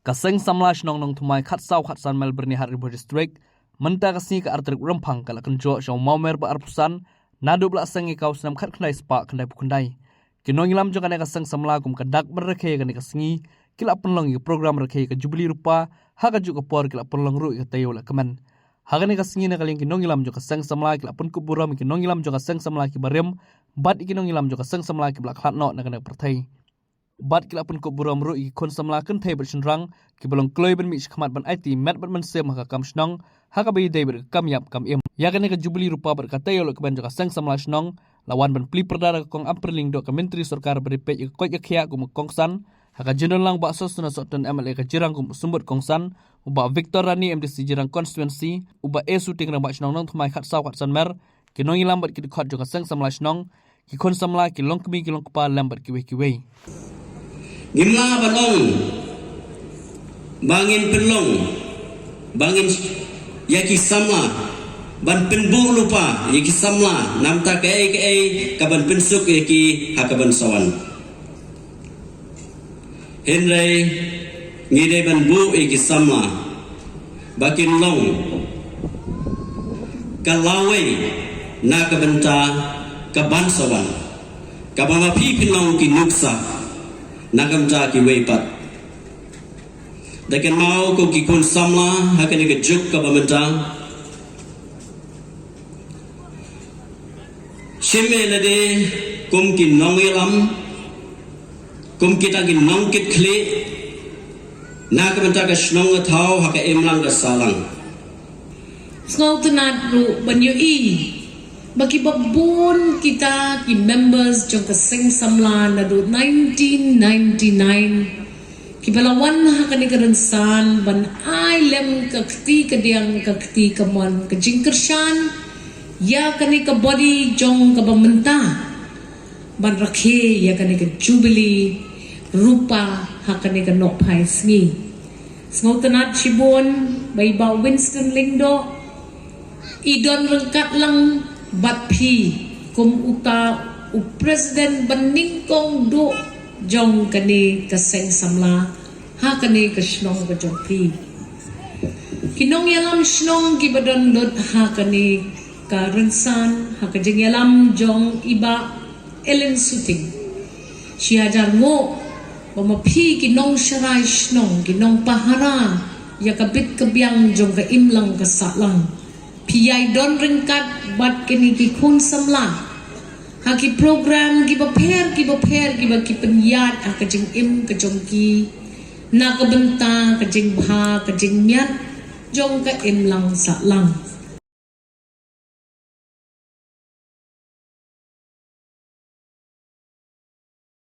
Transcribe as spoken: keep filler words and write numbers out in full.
Ka Seng Samla Shnong Nongthymmai khatsaw khatsan mile Byrnihat Ri Bhoi District, mynta ka sngi ka artarik Rymphang ka la kynjoh sha u Mawmer ba arphew san, naduh ba la seng ïa ka u snem khatkhyndai spah khyndaiphew khyndai. Ki nongïalam jong kane ka Seng Samla kum ka dak ban rakhe ïa kane ka sngi, ki la pynlong ïa ka program rakhe ïa ka Jubili Rupa, ha kajuh ka por ki la pynlong ruh ïa ka taïew lehkmen. Ha kane ka sngi na ka liang ki nongïalam jong ka Seng Samla ki la pynkup burom ïa ki nongïalam jong ka Seng Samla ki barim, bad ïa ki nongïalam jong ka Seng Samla ki ba la khlad noh na kane ka pyrthei. Bad ki la pynkup burom ruh ïa ki khun samla kynthei bad shynrang, ki ba long kloi ban mih shakhmat ban aiti met bad mynsiem ha ka kam shnong, ha kaba ïadei bad ka kam ïap kam im. Ïa kane ka Jubili Rupa bad ka taïew lehkmen jong ka Seng Samla Shnong, la wan ban plie pyrda da ka Kong Ampareen Lyngdoh ka Myntri Sorkar ba ri peit ïa ka koit ka khiah kum u kongsan, ha ka jingdonlang u Bah Sosthenes Sohtun M L A ka Jirang kum u symbud kongsan, u Bah Victor Rani M D C Jirang Constituency, u Bah A Suting Rangbah Shnong Nongthymmai khatsaw khatsan mile, ki nongïalam bad ki dkhot jong ka Seng Samla Shnong, ki khun samla, ki longkmie ki longkpa lem bad kiwei kiwei. Ngim lah ban ong ba ngin pynlong, ba ngin ïa ki samla, ban pynbuh lypa ïa ki samla, namar kaei kaei kaban pynsuk ïa ki ha kaban sa wan. Hynrei ngi dei ban buh ïa ki samla ba kin long ka lawei na ka bynta kaban sa wan, kaba ma phi phin long ki nuksa na ka bynta kiwei pat. Da kynmaw ko ki khun samla ha kane ka juk kaba mynta, shim ïa lade kum ki nongïalam, kum kita ki nongkitkhlieh na ka bynta ka shnong ka thaw ha ka imlang ka sahlang. Sngewtynnat ruh ban ïohi ba kiba bun kita ki members jong ka Seng Samla naduh nineteen ninety-nine, kiba la wan ha kane ka rynsan ban ai lem ka kti kadiang, ka kti kamon, ka jingkyrshan ïa kane ka body jong kaba mynta, ban rakhe ïa kane ka Jubili Rupa ha kane ka nohphai sngi. Sngewtynnat shibun ba i Bah Winston Lyngdoh i don ryngkat lang bad phi kum uta u president ba nyngkong duh jong kane ka Seng Samla ha kane ka shnong ka jong phi. Ki nongïalam shnong kiba don lut ha kane ka rynsan, ha ka jingïalam jong i Bah Ellen Suting, shi hajar nguh ba ma phi ki nongsharai shnong, ki nongpahara ïa ka bit ka biang jong ka imlang ka sahlang, phi ïai don ryngkat bad kine ki khun samla ha ki program kiba pher kiba pher kiba ki pynïaid ha ka jingim ka jong ki na ka bynta ka jingbha ka jingmiat jong ka imlang sahlang.